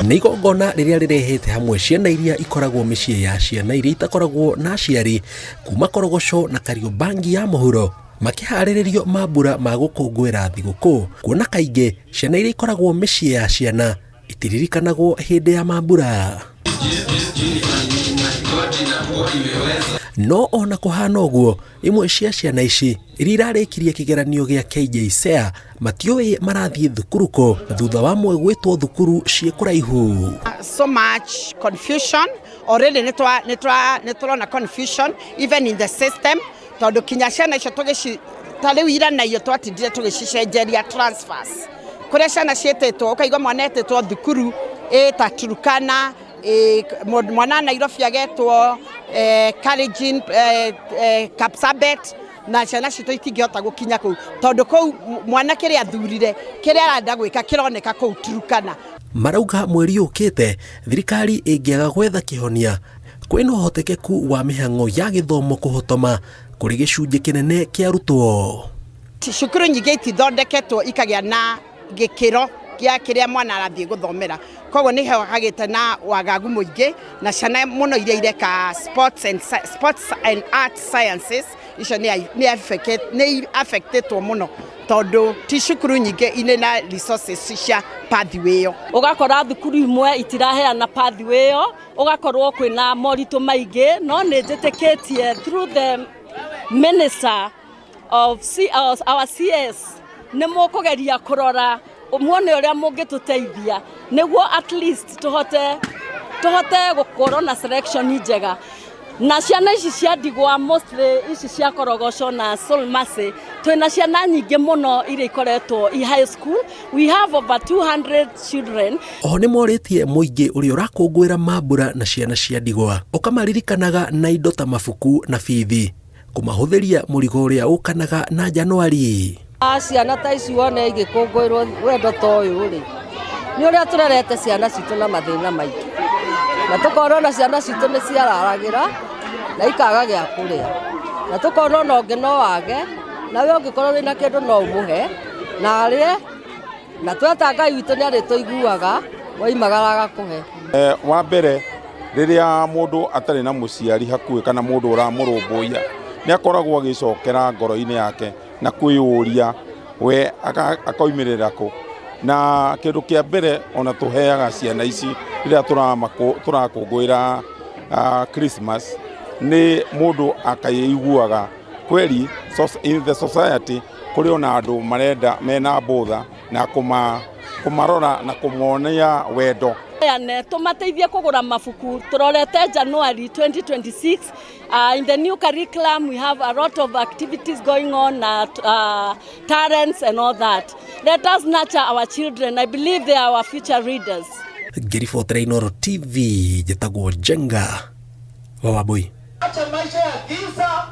Nĩ igongona rĩrĩa rĩrehete hamwe ciana iria ikoragwo mĩciĩ ya ciana iria itakoragwo na aciari kuma Korogoco na Kariobangi ya mũhuro, makĩharĩrĩrio mambura ma gũkũngũĩra thigũkũ, kuona kaingĩ ciana iria ikoragwo mĩciĩ ya ciana itiririkanagwo hĩndĩ ya mambura. No ona kũhana ũguo, imwe cia ciana ici iria irarĩkirie kĩgeranio gĩa KJSEA matiũĩ marathiĩ thukuru kũ thutha wa mwe gwĩtwo thukuru ciĩ kũraihu. So much confusion already. Nĩ tũrona confusion even in the system, tondũ kinya ciana icio tũgĩci ta rĩu ira na iyo twatindire tũgĩcicenjeria transfers kũrĩa ciana ciĩtĩtwo. Ũkaigua mwana etĩtwo thukuru ĩ ta Turkana, mwana Nairobi agetwo Kalenjin, Kapsabet, na ciana citũ itingĩhota gũkinya kũu tondũ kũu mwana kĩrĩa athurire, kĩrĩa arenda gwĩka kĩroneka kũu Turkana. Marauga mweri ũkĩte thirikari ĩngĩaga gwetha kĩhonia, kwĩna ũhotekeku wa mĩhang'o ya gĩthomo kũhotoma kũrĩ gĩcunjĩ kĩnene kĩa arutwo. Cukuru nyingĩ itithondeketwo ikagĩa na gĩkĩro gĩa kĩrĩa mwana arathiĩ gũthomera, koguo nĩ hagĩte na wagagu mũingĩ na ciana mũno iria ireka sports and art sciences icio nĩ affectetwo mũno tondũ ti cukuru nyingĩ inĩ na resources cia pathway ĩyo. Ũgakora thukuru imwe itiraheana pathway ĩyo, ũgakorwo kwĩna moritũ maingĩ, no nĩ njĩtĩkĩtie through the minister of C, our CS nĩ mũkũgeria kũrora muone ũrĩa mũngĩtũteithia nĩguo at least tũhote gũkorwo na selection njega na ciana ici cia ndigwa, mostly ici cia Korogoco na Soul Mercy. Twĩna ciana nyingĩ mũno iria ikoretwo i high school. We have over 200 children. Oho nĩ morĩtie mũingĩ ũrĩa ũrakũngũĩra mambura na ciana cia ndigwa ũkamaririkanaga na indo ta mabuku na bithi, kũmahũthĩria mũrigo ũrĩa ũkanaga na Januari. Ciana ta ici wone igĩkũngũĩrwo wendo ta ũyũ rĩ, nĩ ũrĩa tũrerete ciana citũ na mathĩna maingĩ, na tũkona ona ciana citũ nĩ ciararagĩra na ikaga gĩa kũrĩa, na tũkona ona ũngĩ no age, nawe ũngĩkorwo wĩna kĩndũ no ũmũhe na arĩe, na tweta Ngai witũ nĩ arĩtũiguaga waimagara agakũhe. Wa mbere, rĩrĩa mũndũ atarĩ na mũciari hakuhĩ kana mũndũ ũramũrũmbũiya, nĩ akoragwo agĩcokera ngoro-inĩ yake na kwĩyũria we akoimĩrĩra kũ. Na kĩndũ kĩa mbere ona tũheaga ciana ici rĩrĩa tũrakũngũĩra Christmas nĩ mũndũ akaiguaga kweli in the society kũrĩ ona andũ marenda mena mbũtha na kũmarora na kũmonia wendo. Ane tũmateithie kũgũra mabuku tũrorete January 2026. In the new curriculum we have a lot of activities going on, talents and all that. Let us nurture our children. I believe they are our future leaders. Ngĩribotera Inooro TV, njĩtagwo Njenga wa Wambui. Acha maisha ya giza.